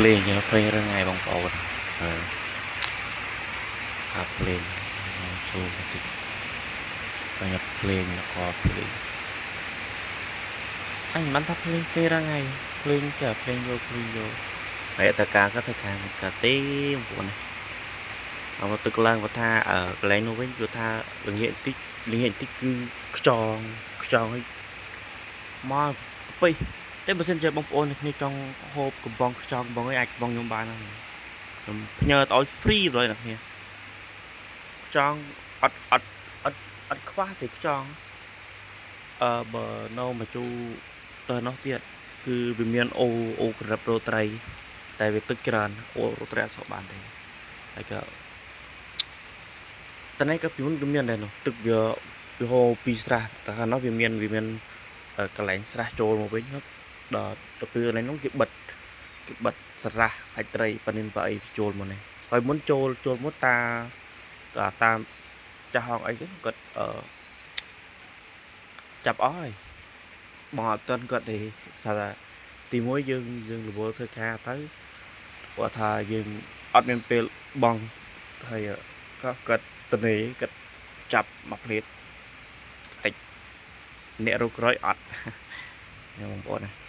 ភ្លេងភ្លេងរងថ្ងៃបងប្អូនអឺខាភ្លេងចូលបន្តិចបញ្ញត្តិភ្លេងលកភ្លេងអញមិនថាភ្លេងភ្លេងរងថ្ងៃភ្លេងចាភ្លេងយកភ្លេងយកហើយតការក៏ធ្វើការមិនកើតទេបងប្អូនណាអមកទឹកឡើងគាត់ថាកន្លែងនោះវិញគឺថាល្ងាចតិចល្ងាចតិចគឺខ្ចងខ្ចងឲ្យមកពេះតែបើសិនជាបងប្អូនគ្នាចង់ហូបកំប៉ុងខ្ចងកំប៉ុងអីអាចកំប៉ុងខ្ញុំបានហ្នឹងខ្ញុំផ្ញើទៅឲ្យ free បងប្អូនគ្នាខ្ចងអត់អត់អត់អត់ខ្វះទេខ្ចងអឺបើនៅមកជូទៅនោះទៀតគឺវាមានអូអូក្រឹបរោត្រី តែវាទឹកច្រើនអូរោត្រីអត់សោះបានទេហើយក៏តនេះក៏ពីមុនវាមានដែរនោះទឹកវាវាហូរពីស្រះតែខាងនោះវាមានវាមានកន្លែងស្រះចូលមកវិញដល់ទៅពេលកន្លែងនោះគេបិទគេបិទស្រះអាចត្រីប៉ានិនប៉ាអីចូលមកនេះហើយមុនចូលចូលមកតាតាតាមចាស់ហងអីទៅគាត់អឺចាប់អស់ហើយបងអត់ទាន់គាត់ទេសារថាទីមួយយើងយើងរវល់ធ្វើការទៅគាត់ថាយើងអត់មានពេលបងហើយក៏គាត់តនេគាត់ចាប់មកភ្លេតតិចអ្នករកក្រោយអត់ ខ្ញុំបងប្អូនណា